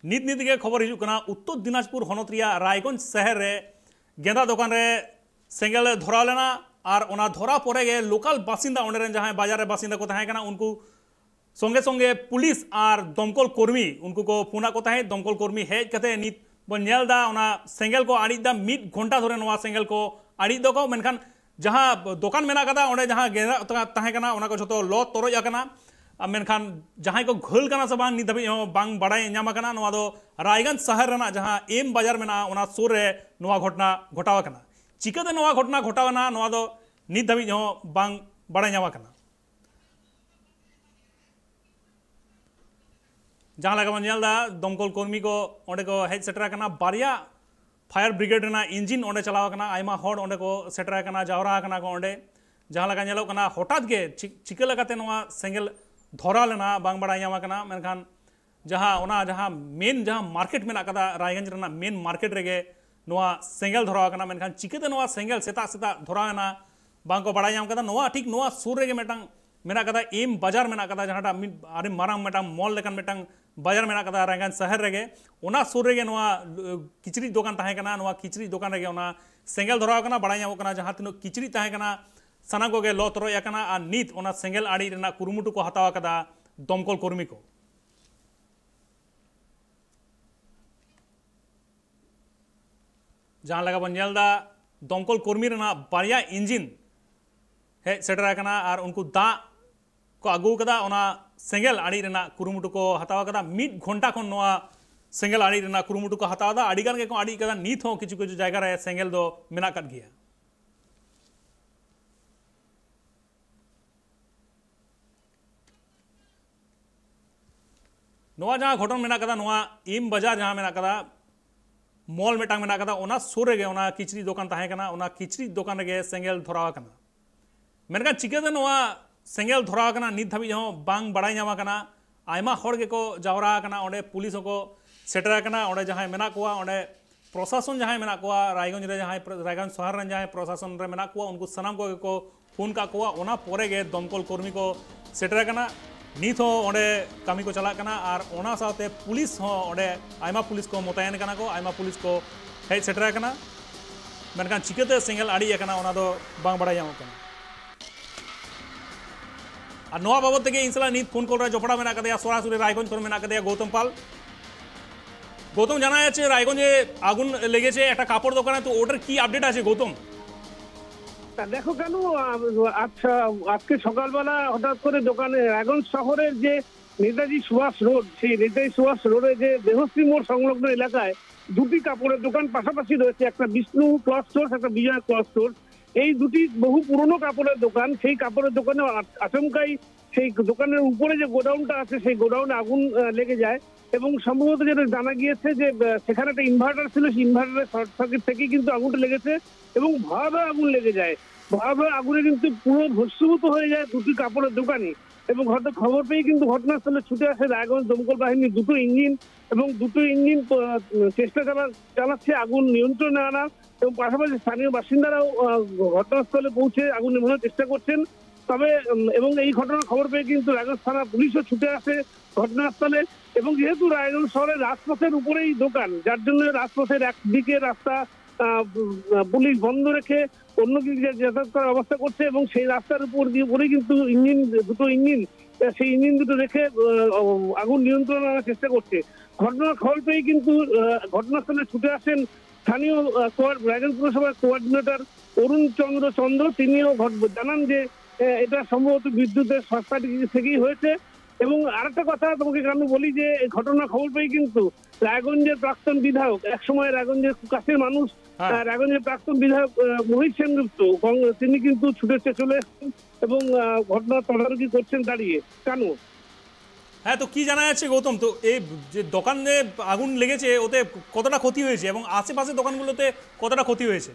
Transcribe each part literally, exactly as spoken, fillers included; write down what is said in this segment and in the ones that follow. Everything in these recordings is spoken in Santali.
ᱱᱤᱛ ᱱᱤᱛ ᱜᱮ ᱠᱷᱚᱵᱚᱨ ᱦᱤᱡᱩᱜ ᱠᱟᱱᱟ, ᱩᱛᱛᱚᱨ ᱫᱤᱱᱟᱡᱽᱯᱩᱨ ᱦᱚᱱᱚᱛ ᱨᱮᱭᱟᱜ ᱨᱟᱭᱜᱚᱸᱡᱽ ᱥᱟᱦᱟᱨ ᱨᱮ ᱜᱮᱸᱫᱟ ᱫᱚᱠᱟᱱ ᱨᱮ ᱥᱮᱸᱜᱮᱞ ᱫᱷᱚᱨᱟᱣ ᱞᱮᱱᱟ᱾ ᱟᱨ ᱚᱱᱟ ᱫᱷᱚᱨᱟᱣ ᱯᱚᱨᱮ ᱜᱮ ᱞᱳᱠᱟᱞ ᱵᱟᱥᱤᱱᱫᱟ, ᱚᱸᱰᱮ ᱨᱮᱱ ᱡᱟᱦᱟᱸᱭ ᱵᱟᱡᱟᱨ ᱨᱮ ᱵᱟᱥᱤᱱᱫᱟ ᱠᱚ ᱛᱟᱦᱮᱸ ᱠᱟᱱᱟ, ᱩᱱᱠᱩ ᱥᱚᱸᱜᱮ ᱥᱚᱸᱜᱮ ᱯᱩᱞᱤᱥ ᱟᱨ ᱫᱚᱢᱠᱚᱞ ᱠᱚᱨᱢᱤ ᱩᱱᱠᱩ ᱠᱚ ᱯᱷᱳᱱᱟᱫ ᱠᱚ ᱛᱟᱦᱮᱸᱫ᱾ ᱫᱚᱢᱠᱚᱞ ᱠᱚᱨᱢᱤ ᱦᱮᱡ ᱠᱟᱛᱮ ᱱᱤᱛ ᱵᱚᱱ ᱧᱮᱞ ᱮᱫᱟ, ᱚᱱᱟ ᱥᱮᱸᱜᱮᱞ ᱠᱚ ᱟᱲᱤᱡ ᱮᱫᱟ᱾ ᱢᱤᱫ ᱜᱷᱚᱱᱴᱟ ᱫᱷᱚᱨᱮ ᱱᱚᱣᱟ ᱥᱮᱸᱜᱮᱞ ᱠᱚ ᱟᱲᱤᱡ ᱫᱚᱠᱚ, ᱢᱮᱱᱠᱷᱟᱱ ᱡᱟᱦᱟᱸ ᱫᱚᱠᱟᱱ ᱢᱮᱱᱟᱜ ᱠᱟᱫᱟ, ᱚᱸᱰᱮ ᱡᱟᱦᱟᱸ ᱜᱮᱸᱫᱟᱜ ᱛᱟᱦᱮᱸ ᱠᱟᱱᱟ, ᱚᱱᱟ ᱠᱚ ᱡᱷᱚᱛᱚ ᱞᱚ ᱛᱚᱨᱚᱡ ᱟᱠᱟᱱᱟ᱾ ᱟᱨ ᱢᱮᱱᱠᱷᱟᱱ ᱡᱟᱦᱟᱸᱭ ᱠᱚ ᱜᱷᱟᱹᱞ ᱠᱟᱱᱟ ᱥᱮ ᱵᱟᱝ, ᱱᱤᱛ ᱫᱷᱟᱹᱵᱤᱡ ᱦᱚᱸ ᱵᱟᱝ ᱵᱟᱲᱟᱭ ᱧᱟᱢ ᱟᱠᱟᱱᱟ᱾ ᱱᱚᱣᱟ ᱫᱚ ᱨᱟᱭᱜᱚᱸᱡᱽ ᱥᱟᱦᱟᱨ ᱨᱮᱱᱟᱜ ᱡᱟᱦᱟᱸ ᱮᱢ ᱵᱟᱡᱟᱨ ᱢᱮᱱᱟᱜᱼᱟ, ᱚᱱᱟ ᱥᱩᱨ ᱨᱮ ᱱᱚᱣᱟ ᱜᱷᱚᱴᱚᱱᱟ ᱜᱷᱚᱴᱟᱣ ᱟᱠᱟᱱᱟ᱾ ᱪᱤᱠᱟᱹᱛᱮ ᱱᱚᱣᱟ ᱜᱷᱚᱴᱚᱱᱟ ᱜᱷᱚᱴᱟᱣ ᱮᱱᱟ, ᱱᱚᱣᱟ ᱫᱚ ᱱᱤᱛ ᱫᱷᱟᱹᱵᱤᱡ ᱦᱚᱸ ᱵᱟᱝ ᱵᱟᱲᱟᱭ ᱧᱟᱢ ᱟᱠᱟᱱᱟ᱾ ᱡᱟᱦᱟᱸ ᱞᱮᱠᱟ ᱵᱚᱱ ᱧᱮᱞ ᱮᱫᱟ, ᱫᱚᱢᱠᱚᱞ ᱠᱚᱨᱢᱤ ᱠᱚ ᱚᱸᱰᱮ ᱠᱚ ᱦᱮᱡ ᱥᱮᱴᱮᱨ ᱟᱠᱟᱱᱟ᱾ ᱵᱟᱨᱭᱟ ᱯᱷᱟᱭᱟᱨ ᱵᱨᱤᱜᱮᱰ ᱨᱮᱱᱟᱜ ᱤᱧᱡᱤᱱ ᱚᱸᱰᱮ ᱪᱟᱞᱟᱣ ᱟᱠᱟᱱᱟ, ᱟᱭᱢᱟ ᱦᱚᱲ ᱚᱸᱰᱮ ᱠᱚ ᱥᱮᱴᱮᱨ ᱟᱠᱟᱱᱟ, ᱡᱟᱣᱨᱟ ᱟᱠᱟᱱᱟ ᱠᱚ ᱚᱸᱰᱮ᱾ ᱡᱟᱦᱟᱸ ᱞᱮᱠᱟ ᱧᱮᱞᱚᱜ ᱠᱟᱱᱟ, ᱦᱚᱴᱟᱛ ᱜᱮ ᱪᱤ-, ᱪᱤᱠᱟᱹ ᱞᱮᱠᱟᱛᱮ ᱱᱚᱣᱟ ᱥᱮᱸᱜᱮᱞ ᱫᱷᱚᱨᱟᱣ ᱞᱮᱱᱟ, ᱵᱟᱝ ᱵᱟᱲᱟᱭ ᱧᱟᱢ ᱟᱠᱟᱱᱟ᱾ ᱢᱮᱱᱠᱷᱟᱱ ᱡᱟᱦᱟᱸ ᱚᱱᱟ ᱡᱟᱦᱟᱸ ᱢᱮᱱ ᱡᱟᱦᱟᱸ ᱢᱟᱨᱠᱮᱴ ᱢᱮᱱᱟᱜ ᱠᱟᱫᱟ, ᱨᱟᱭᱜᱚᱸᱡᱽ ᱨᱮᱱᱟᱜ ᱢᱮᱱ ᱢᱟᱨᱠᱮᱴ ᱨᱮᱜᱮ ᱱᱚᱣᱟ ᱥᱮᱸᱜᱮᱞ ᱫᱷᱚᱨᱟᱣ ᱟᱠᱟᱱᱟ᱾ ᱢᱮᱱᱠᱷᱟᱱ ᱪᱤᱠᱟᱹᱛᱮ ᱱᱚᱣᱟ ᱥᱮᱸᱜᱮᱞ ᱥᱮᱛᱟᱜ ᱥᱮᱛᱟᱜ ᱫᱷᱚᱨᱟᱣ ᱮᱱᱟ, ᱵᱟᱝ ᱠᱚ ᱵᱟᱲᱟᱭ ᱧᱟᱢ ᱠᱟᱫᱟ᱾ ᱱᱚᱣᱟ ᱴᱷᱤᱠ ᱱᱚᱣᱟ ᱥᱩᱨ ᱨᱮᱜᱮ ᱢᱤᱫᱴᱟᱝ ᱢᱮᱱᱟᱜ ᱠᱟᱫᱟ, ᱮᱢ ᱵᱟᱡᱟᱨ ᱢᱮᱱᱟᱜ ᱠᱟᱫᱟ, ᱡᱟᱦᱟᱸᱴᱟᱜ ᱢᱤᱫ ᱟᱹᱰᱤ ᱢᱟᱨᱟᱝ ᱢᱤᱫᱴᱟᱝ ᱢᱚᱞ ᱞᱮᱠᱟᱱ ᱢᱤᱫᱴᱟᱝ ᱵᱟᱡᱟᱨ ᱢᱮᱱᱟᱜ ᱠᱟᱫᱟ ᱨᱟᱭᱜᱚᱸᱡᱽ ᱥᱟᱦᱟᱨ ᱨᱮᱜᱮ᱾ ᱚᱱᱟ ᱥᱩᱨ ᱨᱮᱜᱮ ᱱᱚᱣᱟ, ᱮ, ᱠᱤᱪᱨᱤᱡ ᱫᱚᱠᱟᱱ ᱛᱟᱦᱮᱸ ᱠᱟᱱᱟ᱾ ᱱᱚᱣᱟ ᱠᱤᱪᱨᱤᱡ ᱫᱚᱠᱟᱱ ᱨᱮᱜᱮ ᱚᱱᱟ ᱥᱮᱸᱜᱮᱞ ᱫᱷᱚᱨᱟᱣ ᱟᱠᱟᱱᱟ᱾ ᱵᱟᱲᱟᱭ ᱧᱟᱢᱚᱜ ᱠᱟᱱᱟ, ᱡᱟᱦᱟᱸ ᱛᱤᱱᱟᱹᱜ ᱠᱤᱪᱨᱤᱡ ᱛᱟᱦᱮᱸ ᱠᱟᱱᱟ, ᱥᱟᱱᱟᱢ ᱠᱚᱜᱮ ᱞᱚ ᱛᱚᱨᱚᱡ ᱟᱠᱟᱱᱟ᱾ ᱟᱨ ᱱᱤᱛ ᱚᱱᱟ ᱥᱮᱸᱜᱮᱞ ᱟᱲᱤᱡ ᱨᱮᱱᱟᱜ ᱠᱩᱨᱩᱢᱩᱴᱩ ᱠᱚ ᱦᱟᱛᱟᱣ ᱟᱠᱟᱫᱟ ᱫᱚᱢᱠᱚᱞ ᱠᱚᱨᱢᱤ ᱠᱚ᱾ ᱡᱟᱦᱟᱸ ᱞᱮᱠᱟ ᱵᱚᱱ ᱧᱮᱞ ᱮᱫᱟ, ᱫᱚᱢᱠᱚᱞ ᱠᱚᱨᱢᱤ ᱨᱮᱱᱟᱜ ᱵᱟᱨᱭᱟ ᱤᱧᱡᱤᱱ ᱦᱮᱡ ᱥᱮᱴᱮᱨ ᱟᱠᱟᱱᱟ ᱟᱨ ᱩᱱᱠᱩ ᱫᱟᱜ ᱠᱚ ᱟᱹᱜᱩ ᱠᱟᱫᱟ, ᱚᱱᱟ ᱥᱮᱸᱜᱮᱞ ᱟᱲᱤᱡ ᱨᱮᱱᱟᱜ ᱠᱩᱨᱩᱢᱩᱴᱩ ᱠᱚ ᱦᱟᱛᱟᱣ ᱠᱟᱫᱟ᱾ ᱢᱤᱫ ᱜᱷᱚᱱᱴᱟ ᱠᱷᱚᱱ ᱱᱚᱣᱟ ᱥᱮᱸᱜᱮᱞ ᱟᱲᱤᱡ ᱨᱮᱱᱟᱜ ᱠᱩᱨᱩᱢᱩᱴᱩ ᱠᱚ ᱦᱟᱛᱟᱣ ᱮᱫᱟ᱾ ᱟᱹᱰᱤ ᱜᱟᱱ ᱜᱮᱠᱚ ᱟᱲᱤᱡ ᱠᱟᱫᱟ, ᱱᱤᱛ ᱦᱚᱸ ᱠᱤᱪᱷᱩ ᱠᱤᱪᱷᱩ ᱡᱟᱭᱜᱟ ᱨᱮ ᱥᱮᱸᱜᱮᱞ ᱫᱚ ᱢᱮᱱᱟᱜ ᱟᱠᱟᱫ ᱜᱮᱭᱟ᱾ ᱱᱚᱣᱟ ᱡᱟᱦᱟᱸ ᱜᱷᱚᱴᱚᱱ ᱢᱮᱱᱟᱜ ᱠᱟᱫᱟ, ᱱᱚᱣᱟ ᱮᱢ ᱵᱟᱡᱟᱨ ᱡᱟᱦᱟᱸ ᱢᱮᱱᱟᱜ ᱠᱟᱫᱟ, ᱢᱚᱞ ᱢᱤᱫᱴᱟᱝ ᱢᱮᱱᱟᱜ ᱠᱟᱫᱟ, ᱚᱱᱟ ᱥᱩᱨ ᱨᱮᱜᱮ ᱚᱱᱟ ᱠᱤᱪᱨᱤᱡ ᱫᱚᱠᱟᱱ ᱛᱟᱦᱮᱸ ᱠᱟᱱᱟ, ᱚᱱᱟ ᱠᱤᱪᱨᱤᱡ ᱫᱚᱠᱟᱱ ᱨᱮᱜᱮ ᱥᱮᱸᱜᱮᱞ ᱫᱷᱚᱨᱟᱣ ᱟᱠᱟᱱᱟ᱾ ᱢᱮᱱᱠᱷᱟᱱ ᱪᱤᱠᱟᱹᱛᱮ ᱱᱚᱣᱟ ᱥᱮᱸᱜᱮᱞ ᱫᱷᱚᱨᱟᱣ ᱟᱠᱟᱱᱟ, ᱱᱤᱛ ᱫᱷᱟᱹᱵᱤᱡ ᱦᱚᱸ ᱵᱟᱝ ᱵᱟᱲᱟᱭ ᱧᱟᱢ ᱟᱠᱟᱱᱟ᱾ ᱟᱭᱢᱟ ᱦᱚᱲ ᱜᱮᱠᱚ ᱡᱟᱣᱨᱟ ᱟᱠᱟᱱᱟ, ᱚᱸᱰᱮ ᱯᱩᱞᱤᱥ ᱦᱚᱸᱠᱚ ᱥᱮᱴᱮᱨ ᱟᱠᱟᱱᱟ, ᱚᱸᱰᱮ ᱡᱟᱦᱟᱸᱭ ᱢᱮᱱᱟᱜ ᱠᱚᱣᱟ, ᱚᱸᱰᱮ ᱯᱨᱚᱥᱟᱥᱚᱱ ᱡᱟᱦᱟᱸᱭ ᱢᱮᱱᱟᱜ ᱠᱚᱣᱟ, ᱨᱟᱭᱜᱚᱸᱡᱽ ᱨᱮ ᱡᱟᱦᱟᱸᱭ ᱯᱨᱚ-, ᱨᱟᱭᱜᱚᱸᱡᱽ ᱥᱚᱦᱚᱨ ᱨᱮᱱ ᱡᱟᱦᱟᱸᱭ ᱯᱨᱚᱥᱟᱥᱚᱱ ᱨᱮ ᱢᱮᱱᱟᱜ ᱠᱚᱣᱟ, ᱩᱱᱠᱩ ᱥᱟᱱᱟᱢ ᱠᱚᱜᱮ ᱠᱚ ᱯᱷᱳᱱ ᱠᱟᱜ ᱠᱚᱣᱟ᱾ ᱚᱱᱟ ᱯᱚᱨᱮ ᱜᱮ ᱫᱚᱢᱠᱚᱞ ᱠᱚᱨᱢᱤ ᱠᱚ ᱥᱮᱴᱮᱨ ᱟᱠᱟᱱᱟ᱾ ᱱᱤᱛ ᱦᱚᱸ ᱚᱸᱰᱮ ᱠᱟᱹᱢᱤ ᱠᱚ ᱪᱟᱞᱟᱜ ᱠᱟᱱᱟ ᱟᱨ ᱚᱱᱟ ᱥᱟᱶᱛᱮ ᱯᱩᱞᱤᱥ ᱦᱚᱸ ᱚᱸᱰᱮ ᱟᱭᱢᱟ ᱯᱩᱞᱤᱥ ᱠᱚ ᱢᱚᱛᱟᱭᱮᱱ ᱠᱟᱱᱟ ᱠᱚ, ᱟᱭᱢᱟ ᱯᱩᱞᱤᱥ ᱠᱚ ᱦᱮᱡ ᱥᱮᱴᱮᱨ ᱟᱠᱟᱱᱟ᱾ ᱢᱮᱱᱠᱷᱟᱱ ᱪᱤᱠᱟᱹᱛᱮ ᱥᱮᱸᱜᱮᱞ ᱟᱲᱤᱡ ᱟᱠᱟᱱᱟ, ᱚᱱᱟ ᱫᱚ ᱵᱟᱝ ᱵᱟᱲᱟᱭ ᱧᱟᱢᱚᱜ ᱠᱟᱱᱟ᱾ ᱟᱨ ᱱᱚᱣᱟ ᱵᱟᱵᱚᱫ ᱛᱮᱜᱮ ᱤᱧ ᱥᱟᱞᱟᱜ ᱱᱤᱛ ᱯᱷᱳᱱ ᱠᱚᱞ ᱨᱮ ᱡᱚᱯᱲᱟᱣ ᱢᱮᱱᱟᱜ ᱟᱠᱟᱫᱮᱭᱟ, ᱥᱚᱨᱟᱥᱚᱨᱤ ᱨᱟᱭᱜᱚᱸᱡᱽ ᱠᱷᱚᱱ ᱢᱮᱱᱟᱜ ᱟᱠᱟᱫᱮᱭᱟ ᱜᱳᱛᱚᱢ ᱯᱟᱞ᱾ গৌতম, জানা যাচ্ছে রায়গঞ্জে আগুন লেগেছে একটা কাপড় দোকানে, তো ওটার কি আপডেট আছে গৌতম? তা দেখো কেন, আ-, আচ্ছা, আজকে সকালবেলা হঠাৎ করে দোকানে, রায়গঞ্জ শহরের যে নেতাজি সুভাষ রোড, সেই নেতাজি সুভাষ রোডে যে দেহশ্রী মোড় সংলগ্ন এলাকায় দুটি কাপড়ের দোকান পাশাপাশি রয়েছে, একটা বিষ্ণু ক্লথ স্টোর্স, একটা বিজয় ক্লথ স্টোর্স। এই দুটি বহু পুরনো কাপড়ের দোকান। সেই কাপড়ের দোকানে আ-, আচমকাই সেই দোকানের উপরে যে গোডাউনটা আছে, সেই গোডাউনে আগুন আহ, লেগে যায় এবং সম্ভবত যেটা জানা গিয়েছে যে আহ, সেখানে একটা ইনভার্টার ছিল, সেই ইনভার্টারের শর্ট সার্কিট থেকেই কিন্তু আগুনটা লেগেছে এবং ভয়াবহ আগুন লেগে যায়। ভয়াবহ আগুনে কিন্তু পুরো ভস্মীভূত হয়ে যায় দুটি কাপড়ের দোকানই। এবং ঘটনা, খবর পেয়ে কিন্তু ঘটনাস্থলে ছুটে আসে রায়গঞ্জ দমকল বাহিনীর দুটো ইঞ্জিন এবং দুটো ইঞ্জিন আহ, চেষ্টা চালা চালাচ্ছে আগুন নিয়ন্ত্রণে আনার। এবং পাশাপাশি স্থানীয় বাসিন্দারাও আহ, ঘটনাস্থলে পৌঁছে আগুন নেভানোর চেষ্টা করছেন। তবে উম, এবং এই ঘটনার খবর পেয়ে কিন্তু রায়গঞ্জ থানা পুলিশও ছুটে আসে ঘটনাস্থলে। এবং যেহেতু রায়গঞ্জ শহরের রাজপথের উপরেই দোকান, যার জন্য রাজপথের একদিকে রাস্তা আহ, উম, পুলিশ বন্ধ রেখে অন্য দিকে যা- যাতায়াত করার ব্যবস্থা করছে এবং সেই রাস্তার উপর দিয়ে উপরেই কিন্তু ইঞ্জিন, দুটো ইঞ্জিন, আহ, সেই ইঞ্জিন দুটো রেখে আহ, আগুন নিয়ন্ত্রণ আনার চেষ্টা করছে। ঘটনার খবর পেয়ে কিন্তু আহ, ঘটনাস্থলে ছুটে আসেন স্থানীয় আহ, কোয়ার- রায়গঞ্জ পুরসভার কোঅর্ডিনেটর অরুণ চন্দ্র চন্দ্র। তিনিও ঘট- জানান যে আহ, এটা সম্ভবত বিদ্যুতের শর্ট সার্কিট থেকেই হয়েছে। এবং আরেকটা কথা তোমাকে কেন বলি যে এই ঘটনার খবর পেয়ে কিন্তু রায়গঞ্জের প্রাক্তন বিধায়ক, একসময় রায়গঞ্জের খুব কাছের মানুষ, হ্যাঁ। আহ, রায়গঞ্জের প্রাক্তন বিধায়ক আহ, মহিত সেনগুপ্ত, কং- তিনি কিন্তু ছুটে এসে চলে এসেছেন এবং আহ, ঘটনার তদারকি করছেন দাঁড়িয়ে। কেন? হ্যাঁ, তো কি জানা যাচ্ছে গৌতম, তো এই যে দোকানে আগুন লেগেছে, ওতে কতটা ক্ষতি হয়েছে এবং আশেপাশে দোকানগুলোতে কতটা ক্ষতি হয়েছে?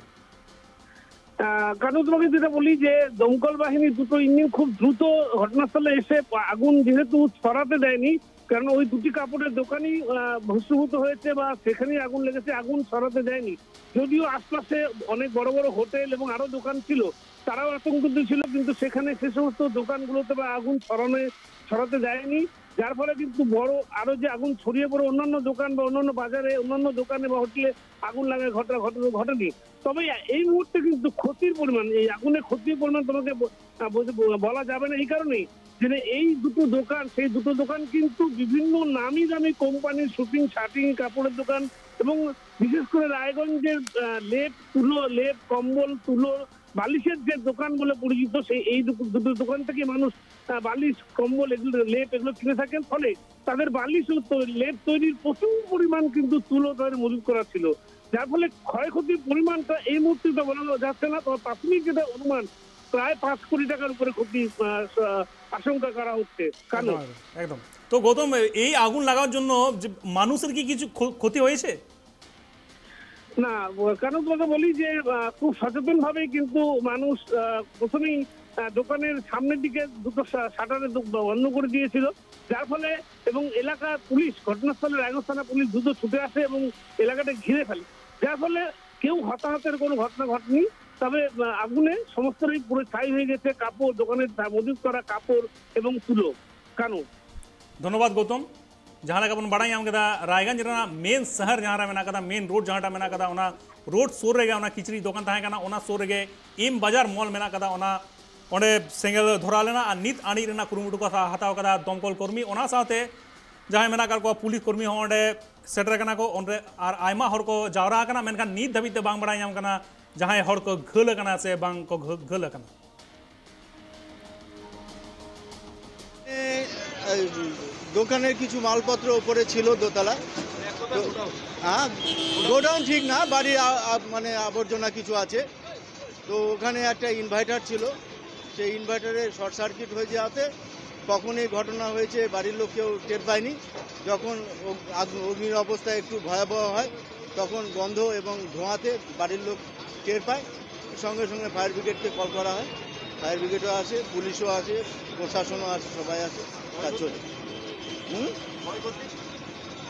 আহ, কারণ তোমাকে যেটা বলি যে দমকল বাহিনী দুটো ইঞ্জিন খুব দ্রুত ঘটনাস্থলে এসে আগুন যেহেতু ছড়াতে দেয়নি, কারণ ওই দুটি কাপড়ের দোকানই আহ, ভস্মীভূত হয়েছে বা সেখানেই আগুন লেগেছে, আগুন ছড়াতে দেয়নি। যদিও আশপাশে অনেক বড় বড় হোটেল এবং আরো দোকান ছিল, তারাও আতঙ্কিত ছিল, কিন্তু সেখানে সে সমস্ত দোকানগুলোতে বা আগুন ছড়ানো ছড়াতে দেয়নি, যার ফলে কিন্তু বড় আরো যে আগুন ছড়িয়ে পড়ে অন্যান্য দোকান বা অন্যান্য বাজারে, অন্যান্য দোকানে বা হোটেলে আগুন লাগার ঘটনা ঘটনা ঘটেনি। তবে এই মুহূর্তে কিন্তু ক্ষতির পরিমাণ, এই আগুনের ক্ষতির পরিমাণ তোমাকে ব- আহ, বলতে ব- বলা যাবে না এই কারণেই যে এই দুটো দোকান, সেই দুটো দোকান কিন্তু বিভিন্ন নামি দামি কোম্পানির সুতিং শাটিং কাপড়ের দোকান এবং বিশেষ করে রায়গঞ্জের আহ, লেপ, তুলো, লেপ, কম্বল, তুলো, বালিশের যে দোকান বলে পরিচিত, সেই এই দু- দুটো দোকান থেকে মানুষ আহ, বালিশ, কম্বল, এগুলো, লেপ এগুলো কিনে থাকেন। ফলে তাদের বালিশ ও তৈ- লেপ তৈরির প্রচুর পরিমাণ কিন্তু তুলো তাদের মজুত করা ছিল, যার ফলে ক্ষয়ক্ষতির পরিমাণটা এই মুহূর্তে তো বলা যাচ্ছে না। তবে প্রাথমিক যেটা অনুমান, প্রায় পাঁচ কোটি টাকার উপরে ক্ষতি আহ, আহ, আশঙ্কা করা হচ্ছে। কারণ একদম, একদম। তো গৌতম, এই আগুন লাগার জন্য যে মানুষের কি কিছু ক্ষ- ক্ষতি হয়েছে? না, কারণ তোমাকে বলি যে আহ, খুব সচেতন ভাবেই কিন্তু মানুষ আহ, প্রথমেই আহ, দোকানের সামনের দিকে দুটো শা- শাটারের দো- বন্ধ করে দিয়েছিল, যার ফলে এবং এলাকার পুলিশ, ঘটনাস্থলে রায়গঞ্জ থানা পুলিশ দ্রুত ছুটে আসে এবং এলাকাটা ঘিরে ফেলে, যার ফলে কেউ হতাহতের কোনো ঘটনা ঘটেনি। তবে আহ, আগুনে সমস্তটাই পুরো ছাই হয়ে গেছে, কাপড়, দোকানে থা- মজুত করা কাপড় এবং তুলো। কানু। ধন্যবাদ গৌতম। ᱡᱟᱦᱟᱸ ᱞᱮᱠᱟ ᱵᱚᱱ ᱵᱟᱲᱟᱭ ᱧᱟᱢ ᱠᱮᱫᱟ, ᱨᱟᱭᱜᱚᱸᱡᱽ ᱨᱮᱱᱟᱜ ᱢᱮᱱ ᱥᱟᱦᱟᱨ ᱡᱟᱦᱟᱸ ᱨᱮ ᱢᱮᱱᱟᱜ ᱠᱟᱫᱟ, ᱢᱮᱱ ᱨᱳᱰ ᱡᱟᱦᱟᱸᱴᱟᱜ ᱢᱮᱱᱟᱜ ᱠᱟᱫᱟ, ᱚᱱᱟ ᱨᱳᱰ ᱥᱩᱨ ᱨᱮᱜᱮ ᱚᱱᱟ ᱠᱤᱪᱨᱤᱡ ᱫᱚᱠᱟᱱ ᱛᱟᱦᱮᱸ ᱠᱟᱱᱟ᱾ ᱚᱱᱟ ᱥᱩᱨ ᱨᱮᱜᱮ ᱮᱢ ᱵᱟᱡᱟᱨ ᱢᱚᱞ ᱢᱮᱱᱟᱜ ᱠᱟᱫᱟ, ᱚᱱᱟ, ᱚᱸᱰᱮ ᱥᱮᱸᱜᱮᱞ ᱫᱷᱚᱨᱟᱣ ᱞᱮᱱᱟ ᱟᱨ ᱱᱤᱛ ᱟᱹᱱᱤᱡ ᱨᱮᱱᱟᱜ ᱠᱩᱨᱩᱢᱩᱴᱩ ᱠᱚ ᱦᱟ-, ᱦᱟᱛᱟᱣ ᱠᱟᱫᱟ ᱫᱚᱢᱠᱚᱞ ᱠᱚᱨᱢᱤ᱾ ᱚᱱᱟ ᱥᱟᱶᱛᱮ ᱡᱟᱦᱟᱸᱭ ᱢᱮᱱᱟᱜ ᱠᱟᱫ ᱠᱚᱣᱟ ᱯᱩᱞᱤᱥ ᱠᱚᱨᱢᱤ ᱦᱚᱸ ᱚᱸᱰᱮ ᱥᱮᱴᱮᱨ ᱠᱟᱱᱟ ᱠᱚ ᱚᱸᱰᱮ, ᱟᱨ ᱟᱭᱢᱟ ᱦᱚᱲ ᱠᱚ ᱡᱟᱣᱨᱟ ᱟᱠᱟᱱᱟ, ᱢᱮᱱᱠᱷᱟᱱ ᱱᱤᱛ ᱫᱷᱟᱹᱵᱤᱡ ᱛᱮ ᱵᱟᱝ ᱵᱟᱲᱟᱭ ᱧᱟᱢ ᱠᱟᱱᱟ ᱡᱟᱦᱟᱸᱭ ᱦᱚᱲ ᱠᱚ ᱜᱷᱟᱹᱞ ᱟᱠᱟᱱᱟ ᱥᱮ ᱵᱟᱝ ᱠᱚ ᱜᱷᱟᱹ-, ᱜᱷᱟᱹᱞ ᱟᱠᱟᱱᱟ᱾ এ, এই দোকানের কিছু মালপত্র উপরে ছিল দোতলা। তো, হ্যাঁ, গোডাউন ঠিক না, বাড়ির আ-, আ-, মানে আবর্জনা কিছু আছে। তো ওখানে একটা ইনভার্টার ছিল, সেই ইনভার্টারে শর্ট সার্কিট হয়ে যাওয়াতে কখন এই ঘটনা হয়েছে বাড়ির লোক কেউ টের পায়নি। যখন অগ-, আগ-, অগ্নির অবস্থা একটু ভয়াবহ হয়, তখন গন্ধ এবং ধোঁয়াতে বাড়ির লোক টের পায়, সঙ্গে সঙ্গে ফায়ার ব্রিগেডকে কল করা হয়। ফায়ার ব্রিগেডও আসে, পুলিশও আসে, প্রশাসনও আসে, সবাই আসে, কাজ চলে। হুম?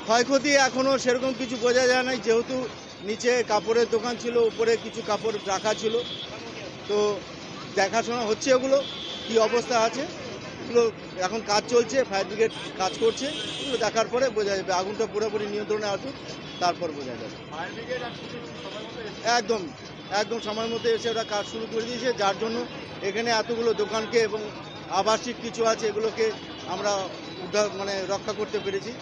ক্ষয়ক্ষতি এখনও সেরকম কিছু বোঝা যায় নাই, যেহেতু নিচে কাপড়ের দোকান ছিল, উপরে কিছু কাপড় রাখা ছিল, তো দেখাশোনা হচ্ছে ওগুলো, কি অবস্থা আছে। এখন কাজ চলছে, ফায়ার ব্রিগেড কাজ করছে, এগুলো দেখার পরে বোঝা যাবে, আগুনটা পুরোপুরি নিয়ন্ত্রণে আসুক, তারপর বোঝা যাবে। একদম, একদম সময় মতো এসে ওরা কাজ শুরু করে দিয়েছে, যার জন্য এখানে এতগুলো দোকানকে এবং আবাসিক কিছু আছে, এগুলোকে আমরা উদ্ধার, মানে, রক্ষা করতে পেরেছি।